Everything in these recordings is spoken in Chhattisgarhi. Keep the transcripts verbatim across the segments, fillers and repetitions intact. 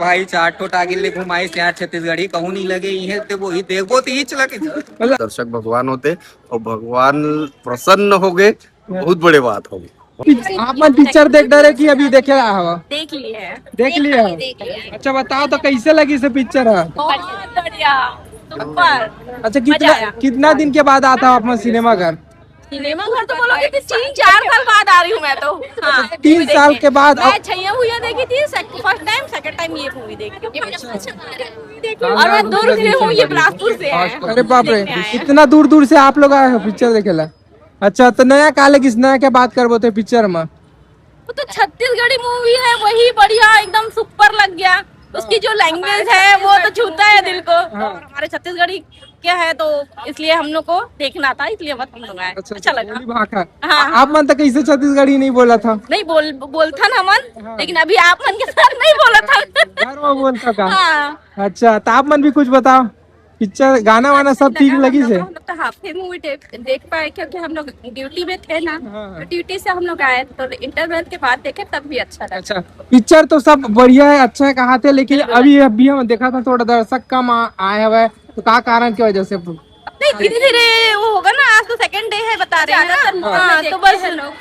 भाई, चार ठो टागिल ले घुमाइस यार छत्तीसगढ़ी, कहूँ नहीं लगे, इहे ते वही देखबो तो इच लगे। मतलब दर्शक भगवान होते और भगवान प्रसन्न हो गए, बहुत बड़े बात हो गई। आप मन पिक्चर देख डरे कि अभी देखे आए हवा? देख लिए है। देख लिए है? देख लिए है। अच्छा, बताओ तो कैसे लगी से पिक्चर है? बहुत बढ़िया, सुपर। अच्छा, मजा कितना आया। कितना दिन के बाद आता हो आप मन सिनेमा घर? सिनेमा घर तो बोलोगे तो तीन चार साल बाद आ रही हूँ मैं तो। हाँ, अच्छा, तीन साल के बाद मैं अब छैया भुइयां देखी थी फर्स्ट टाइम, सेकंड टाइम ये मूवी देखी हूँ। और मैं दुर्ग से हूँ, ये बिलासपुर से है। अरे बाप रे, देखने आए हैं। इतना दूर दूर से आप लोग आए हो पिक्चर देखे ला? अच्छा, तो नया का लगिस, नया के बात करबो ते पिक्चर में? वो तो छत्तीसगढ़ी मूवी है, वही बढ़िया, एकदम सुपर लग गया। उसकी जो लैंग्वेज है वो तो छूता है दिल को। हाँ। और हमारे छत्तीसगढ़ी के है तो इसलिए हम लोग को देखना था, इसलिए बस हम लोग आए। अच्छा, अच्छा लगा। बोली भाखा। हाँ, हाँ। आप मन तो कैसे छत्तीसगढ़ी नहीं बोला था? नहीं बोल बोलता ना मन, हाँ। लेकिन अभी आप मन के साथ नहीं बोला था। घर में बोलता का? हाँ। अच्छा, तो आप मन भी कुछ बताओ, पिक्चर गाना वाना सब ठीक लगा, लगी हम से? लोग, हम लोग तो हाफ ही मूवी देख पाए क्योंकि हम लोग ड्यूटी में थे ना, हाँ, हाँ। तो ड्यूटी से हम लोग आए तो इंटरवल के बाद देखे तब भी अच्छा लगा। अच्छा, पिक्चर तो सब बढ़िया है, अच्छा है कहा थे, लेकिन अभी अभी हम देखा था थोड़ा दर्शक कम आ- आए हुए, तो का कारण की वजह से? नहीं, धीरे धीरे वो होगा ना, आज तो सेकंड डे है बता रहे हैं ना। हाँ, तो बस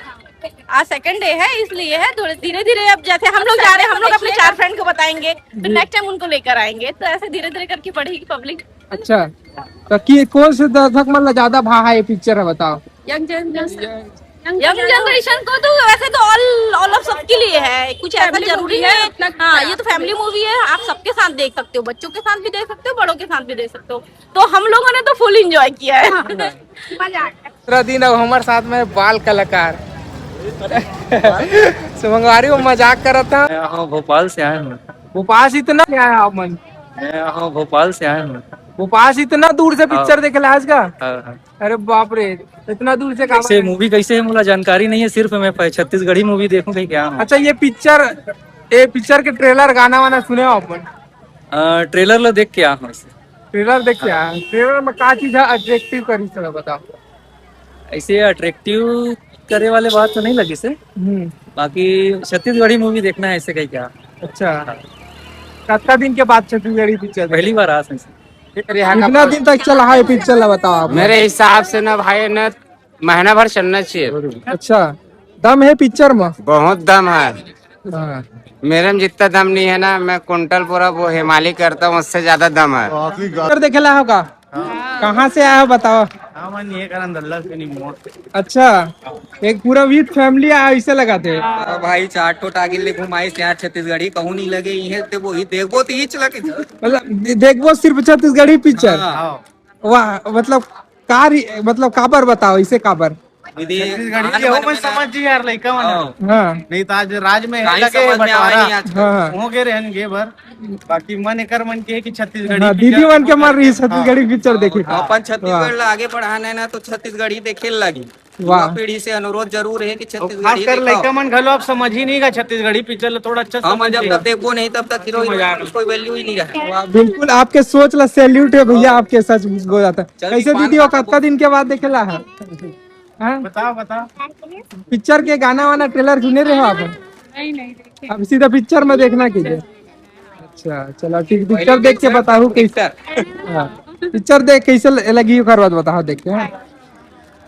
आज सेकंड डे है इसलिए है, थोड़े धीरे धीरे अब जैसे हम लोग जा रहे हैं, हम लोग अपने चार फ्रेंड को बताएंगे, फिर नेक्स्ट टाइम उनको लेकर आएंगे, तो ऐसे धीरे धीरे करके बढ़ेगी पब्लिक। अच्छा, तो कि कौन से दर्शक मन ला ज्यादा भा है ये पिक्चर है बताओ? Young generation. यंग जनरेशन को तो वैसे तो ऑल ऑल ऑफ सबके लिए है, कुछ ऐसा जरूरी है। हाँ, ये तो फैमिली मूवी है, आप सबके साथ देख सकते हो, बच्चों के साथ भी देख सकते हो, बड़ों के साथ भी देख सकते हो। तो हम लोगों ने तो फुल एंजॉय किया है। मजा आ गया। दूसरा दिन अब हमारे साथ में बाल कलाकार सुमंगवारी वो मजाक करत था। मैं यहाँ भोपाल से आया हूँ। भोपाल से इतना क्या है आप मन? मैं यहाँ भोपाल से आया हूँ। भोपाल से इतना दूर से पिक्चर हाँ। देखे ला आज का? हाँ, हाँ। अरे बाप रे, इतना दूर से कैसे, मूवी कैसे है मोला जानकारी नहीं है, सिर्फ मैं प- छत्तीसगढ़ी मूवी देखूं कहीं क्या हूँ। अच्छा, ये पिक्चर, ये पिक्चर के ट्रेलर गाना वाना सुने हो अपन? अ, ट्रेलर ला देख के आ हूँ। ट्रेलर देख के आ, ट्रेलर में का चीज है अट्रैक्टिव करी से बताओ? ऐसे अट्रैक्टिव करे वाले बात तो नहीं लगी से। हम्म। बाकी छत्तीसगढ़ी मूवी देखना है ऐसे कहीं क्या। अच्छा, कितना दिन के बाद छत्तीसगढ़ी पिक्चर? पहली बार आ सही। कितना दिन तक चला है पिक्चर ला बताओ आप? मेरे हिसाब से ना भाई ना महीना भर चलना चाहिए। अच्छा, दम है पिक्चर में? बहुत दम है। हाँ। मेरे में जितना दम नहीं है ना, मैं कुंटल पूरा वो हिमालय करता हूँ, उससे ज्यादा दम है। पिक्चर देखे ला हो का? कहाँ से आया हो बताओ? हाँ, मन ये करन दल्ला से नहीं मोड़। अच्छा, एक पूरा विद फैमिली आया, ऐसे लगा थे। हाँ भाई, चार ठो टागिल ले घुमाइस यार छत्तीसगढ़ी, कहूँ नहीं लगे, इहे ते वही देखबो तो इच लगे। मतलब दे- देखबो सिर्फ छत्तीसगढ़ी पिक्चर। हाँ। वाह, मतलब का री- मतलब काबर बताओ इसे काबर? दीदी, छत्तीसगढ़ी के हो, मैं समझ जी यार, लइका मन। हाँ। हाँ। नहीं तो आज राज में काहे लगे समझ में आवे बंटवारा। नहीं आज। हाँ, हाँ। हो गए रहन गे बर। बाकी मन एकर मन के है कि छत्तीसगढ़ी हाँ, पिक्चर दीदी मन के मन रही हाँ। छत्तीसगढ़ी पिक्चर देखे का। अपन छत्तीसगढ़ हाँ। ला आगे बढ़ाना है ना, तो छत्तीसगढ़ी देखे लगी। वाह। युवा पीढ़ी से अनुरोध जरूर है कि और छत्तीसगढ़ी खासकर देखो। लइका मन घलो आप समझ ही नहीं का छत्तीसगढ़ी पिक्चर ला थोड़ा अच्छा हम समझ जब तक देखबो नहीं तब तक हीरो मजा आ रहा। उसको वैल्यू ही नहीं रहा। वाह, बिल्कुल आपके सोच ला सैल्यूट है भैया, आपके सच बोल जाता है। चल, कैसे पान दीदी हो, खा कतका दिन के बाद देखेला है? हाँ? बताओ, बताओ। पिक्चर के गाना वाना ट्रेलर सुने रहे हो आप? नहीं, नहीं देखे। अब सीधा पिक्चर में देखना कीजिए। अच्छा, चलो ठीक, पिक्चर देख के बताओ कैसे। हाँ, पिक्चर देख कैसे ल- लगी, ओकर बाद बताओ देख के। हाँ।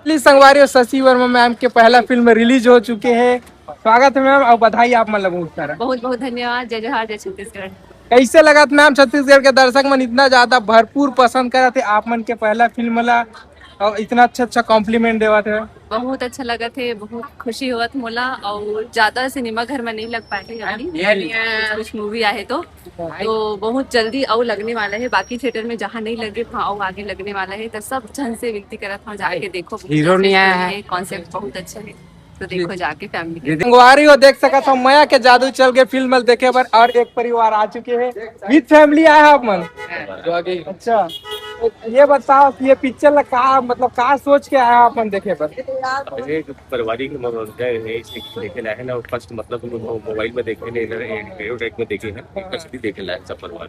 प्लीज संगवारी और शशि वर्मा मैम के पहला फिल्म रिलीज हो चुके हैं। स्वागत है मैम और बधाई आप मन ला बहुत सारा। बहुत बहुत धन्यवाद। जय जोहार, जय छत्तीसगढ़। कैसे लगत मैम, छत्तीसगढ़ के दर्शक मन इतना ज्यादा भरपूर पसंद करत हे आप मन के पहला फिल्म ला और इतना अच्छा अच्छा कॉम्प्लीमेंट देवत हे? बहुत अच्छा लगत हे, बहुत खुशी होवत मोला और ज्यादा सिनेमा घर में नहीं लग पाए थे अभी। कुछ कुछ मूवी आए तो तो बहुत जल्दी अउ लगने वाला है, बाकी थिएटर में जहाँ नहीं लगे वहाँ अउ आगे लगने वाला है। तो सब झन से विनती करत हूँ जाके देखो, हीरो नहीं आया है। कॉन्सेप्ट बहुत अच्छा है, तो देखो जाके फैमिली के। संगवारी हो देख सकत हो मया के जादू चल के फिल्म देखे बर और एक परिवार आ चुके हैं, विद फैमिली आया है आप मन। अच्छा, तो ये बताओ कि ये पिक्चर ला का मतलब का सोच के आया आप मन देखे बर? एक पारिवारिक मनोरंजन है, इसे देखे ला है ना, फर्स्ट मतलब मो-, मोबाइल में देखे नहीं, इधर एडवर्टाइज में देखे हैं, कचरी देखे ला है सब परिवार।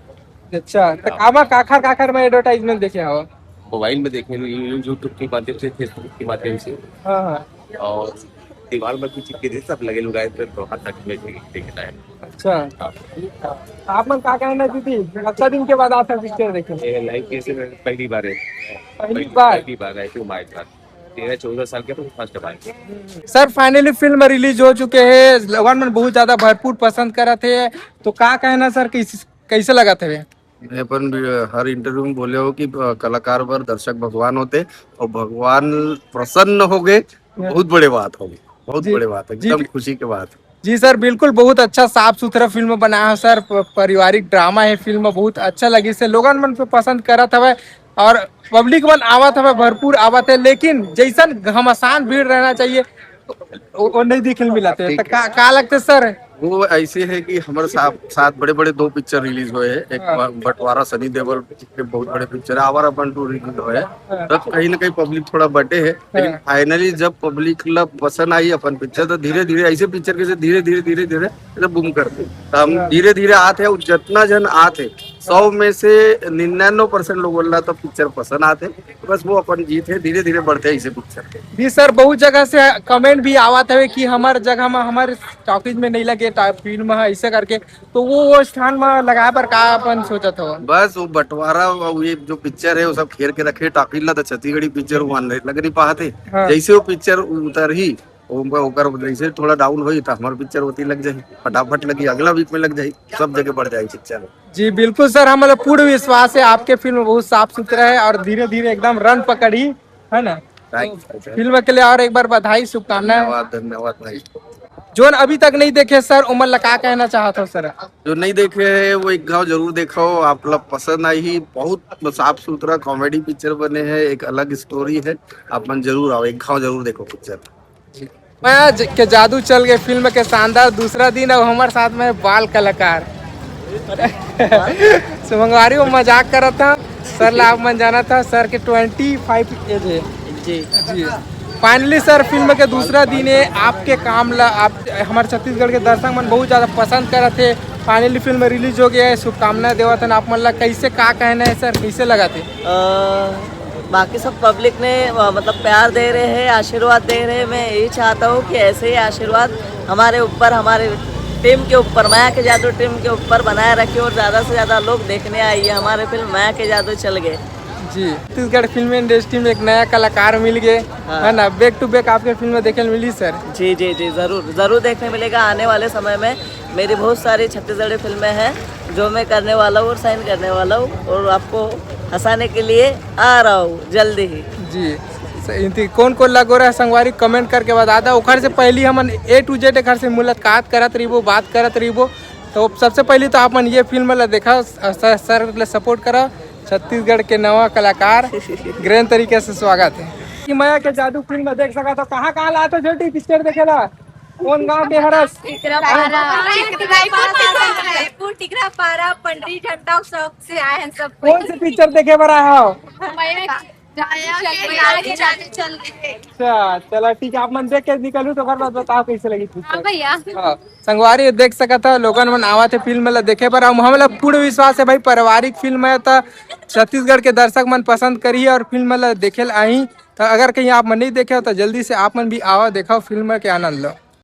अच्छा, तो कामा काखर काखर में एडवर्टाइजमेंट देखे हो? मोबाइल में देखे, यू-, यूट्यूब के माध्यम से, फेसबुक के माध्यम से। हाँ, हाँ। और दीवार में कुछ चिपके थे, सब लगे लुगाए थे, तो हाथ तक में देखे था। अच्छा, आप मन का कहना है दीदी, कतका दिन के बाद आप पिक्चर देखे? ये लाइफ कैसे में पहली बार है। पहली बार? पहली बार है, क्यों माय बार? तेरह चौदह साल के तो फर्स्ट बार। सर, फाइनली फिल्म रिलीज हो चुके हैं, लोगन मन बहुत ज्यादा भरपूर पसंद करत है, तो का कहना सर, कैसे कैसे लगत हवे? मैं अपन भी, अ, हर इंटरव्यू में बोले हो कि, अ, कलाकार बर दर्शक भगवान होते, और भगवान प्रसन्न हो गए, बहुत बड़े बात हो गई, बहुत जी, बड़े बात है, जी, एकदम जी। खुशी के बात। जी सर, बिल्कुल, बहुत अच्छा साफ सुथरा फिल्म बनाया है सर, प- पारिवारिक ड्रामा है, फिल्म बहुत अच्छा लगी से लोगन मन पे पसंद करत हवे और पब्लिक मन आवत हवे, भरपूर आवत है, लेकिन जैसन घमासान भीड़ रहना चाहिए वो, वो नहीं देखे मिलत है। तो का, का लगते सर? वो ऐसे है कि हमारे साथ साथ बड़े बड़े दो पिक्चर रिलीज हुए हैं, एक हाँ। बंटवारा सनी देओल के बहुत बड़े पिक्चर है, आवारा पन टू रिलीज हुए हैं, हाँ। तब कहीं ना कहीं पब्लिक थोड़ा बटे है, लेकिन हाँ। फाइनली जब पब्लिक ला पसंद आई अपन पिक्चर, तो धीरे धीरे ऐसे पिक्चर के धीरे धीरे धीरे धीरे ऐसे बूम करते, तो हम हाँ। धीरे धीरे आते हैं, जितना जन आते, सौ में से निन्यानवे परसेंट लोगों ला तो पिक्चर पसंद आते, बस वो अपन जीत है, धीरे धीरे बढ़ते हैं ऐसे पिक्चर के। जी सर, बहुत जगह से कमेंट भी आवत हवे कि हमार जगह में, हमारे टॉकीज में नहीं लगे टा- फिल्म है, ऐसे करके, तो वो वो स्थान में लगाए पर का अपन सोचत हो? बस वो बंटवारा, वो ये जो पिक्चर है, वो सब घेर के रखे टॉकीज ला, तो छत्तीसगढ़ी पिक्चर वो आने लग नहीं पाते। हाँ। जैसे वो पिक्चर उतर ही, वो ओकर जैसे थोड़ा डाउन होई, तो हमार पिक्चर होती लग जाए, फटाफट लगी, अगला वीक में लग जाए, सब जगह बढ़ जाए पिक्चर। जी बिल्कुल सर, हमारा पूर्ण विश्वास है आपके फिल्म बहुत साफ सुथरा है और धीरे धीरे एकदम रन पकड़ी, है ना? Thank you, sir. फिल्म के लिए और एक बार बधाई, शुभकामनाएं। धन्यवाद, धन्यवाद भाई। जोन अभी तक नहीं देखे सर, उमन ला का कहना चाहत हो सर? जो नहीं देखे है, वो एक घाव जरूर देखो, आप लोग पसंद आई ही। बहुत साफ सुथरा कॉमेडी पिक्चर बने हैं, एक अलग स्टोरी है, आप मन जरूर आओ, एक घाव जरूर देखो पिक्चर। मैं ज- के जादू चल गए फिल्म के शानदार दूसरा दिन, अब हमारे साथ में बाल कलाकार संगवारी, वो मजाक करत था सर ला, आप मन जानत था सर के ट्वेंटी फाइव एज है। जी। जी, फाइनली सर फिल्म के दूसरा दिन है, आपके काम ला आप हमारे छत्तीसगढ़ के दर्शक मन बहुत ज्यादा पसंद करत है। फाइनली फिल्म रिलीज हो गया है, शुभकामनाएं देवत हन आप मन ला। कैसे का कहना है सर, कैसे लगा थे? अ, बाकी सब पब्लिक ने, अ, मतलब, प्यार दे रहे हैं, आशीर्वाद दे रहे हैं। मैं यही चाहता हूँ कि ऐसे ही आशीर्वाद हमारे ऊपर, हमारे टीम के ऊपर, माया के जादू टीम के ऊपर बनाए रखें और ज़्यादा से ज़्यादा लोग देखने आइए हमारे फिल्म माया के जादू चल गए। जी, छत्तीसगढ़ फिल्म इंडस्ट्री में एक नया कलाकार मिल गए, हाँ। है ना? बैक टू बैक आपके फिल्म देखे मिली सर? जी जी जी, ज़रूर ज़रूर देखने मिलेगा आने वाले समय में। मेरी बहुत सारी छत्तीसगढ़ी फिल्में हैं जो मैं करने वाला हूँ और साइन करने वाला हूँ और आपको हंसाने के लिए आ रहा हूँ जल्दी ही। जी, स- इनती कौन कौन लगो रहा संगवारी, कमेंट करके बता दा। ओखर से पहली हमन ए टू जेड एकर से मुलाकात करत रहिबो, बात करत रहिबो। तो सबसे पहली तो आप मन ये फिल्म ला देखा, स- सर, सर ले सपोर्ट करा। छत्तीसगढ़ के नवा कलाकार ग्रैंड तरीके से स्वागत है। कि माया के जादू फिल्म देख सका तो कहाँ कहाँ ला तो छोटी पिक्चर देखेला? कौन गांव के हरस? टिकरा पारा। रायपुर टिकरा पारा, पंडरी झंडा चौक से आए हैं सब कोई। कौन से पिक्चर देखे बर आए हो? माया के जादू चल गए। अच्छा, चला ठीक है, आप मन देख के निकलू तो ओकर बाद बताओ कैसे लगी पिक्चर। हाँ भैया। हाँ, संगवारी देख सकत ह, लोगन मन आवत हे फिल्म ला देखे बर। अउ हमन ला पूर्ण विश्वास है भाई, पारिवारिक फिल्म है त छत्तीसगढ़ के दर्शक मन पसंद करिए और फिल्म ला देखे ला आही। तो अगर कहीं आप मन नहीं देखे हो तो जल्दी से आप मन भी आवा, देखो फिल्म के आनंद लो।